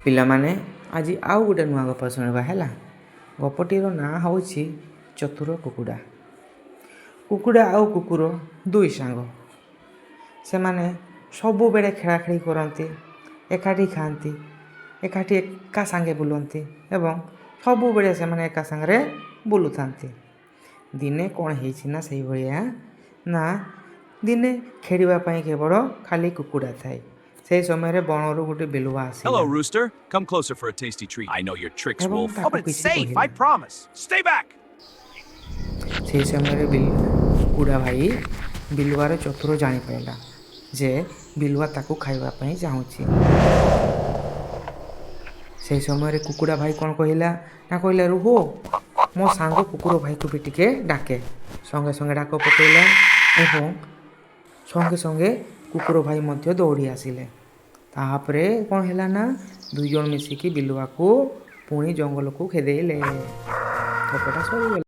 ପିଲାମାନେ, ଆଜି ଆଉ ଗୋଟେ ନୂଆ ଗପ ଶୁଣିବା, ହେଲା। ଗପଟିର ନାଁ ହେଉଛି ଚତୁର କୁକୁଡ଼ା। କୁକୁଡ଼ା ଆଉ କୁକୁର ଦୁଇ ସାଙ୍ଗ। ସେମାନେ ସବୁବେଳେ ଖେଳାଖେଳି କରନ୍ତି, ଏକାଠି ଖାଆନ୍ତି, ଏକାଠି ଏକା ସାଙ୍ଗେ ବୁଲନ୍ତି ଏବଂ ସବୁବେଳେ ସେମାନେ ଏକା ସାଙ୍ଗରେ ବୁଲୁଥାନ୍ତି। ଦିନେ କ'ଣ ହେଇଛି ନା, ସେଇଭଳିଆ ନା, ଦିନେ ଖେଳିବା ପାଇଁ କେବଳ ଖାଲି କୁକୁଡ଼ା ଥାଏ। ସେଇ ସମୟରେ ବଣରୁ ଗୋଟେ ବିଲୁଆ ଆସିଲା। Hello, Rooster. Come closer for a tasty treat. I know your tricks, ଏବଂ Wolf. ତାକୁ Oh, but it's କିଛି safe, କହିଲା। I promise. Stay back! ସେହି ସମୟରେ କୁକୁଡ଼ା ଭାଇ ବିଲୁଆର ଚତୁର ଜାଣିପାରିଲା ଯେ ବିଲୁଆ ତାକୁ ଖାଇବା ପାଇଁ ଚାହୁଁଛି। ସେହି ସମୟରେ କୁକୁଡ଼ା ଭାଇ କ'ଣ କହିଲା ନା, କହିଲା, "ରୁହ, ମୋ ସାଙ୍ଗ କୁକୁର ଭାଇକୁ ବି ଟିକେ ଡାକେ।" ସଙ୍ଗେ ସଙ୍ଗେ ଡାକ ପକାଇଲା ଏବଂ ସଙ୍ଗେ ସଙ୍ଗେ କୁକୁର ଭାଇ ମଧ୍ୟ ଦୌଡ଼ି ଆସିଲେ। ତାପରେ କ'ଣ ହେଲା ନା, ଦୁଇ ଜଣ ମିଶିକି ବିଲୁଆକୁ ପୁଣି ଜଙ୍ଗଲକୁ ଖେଦେଇଲେ। ଗପଟା ସରିଗଲା।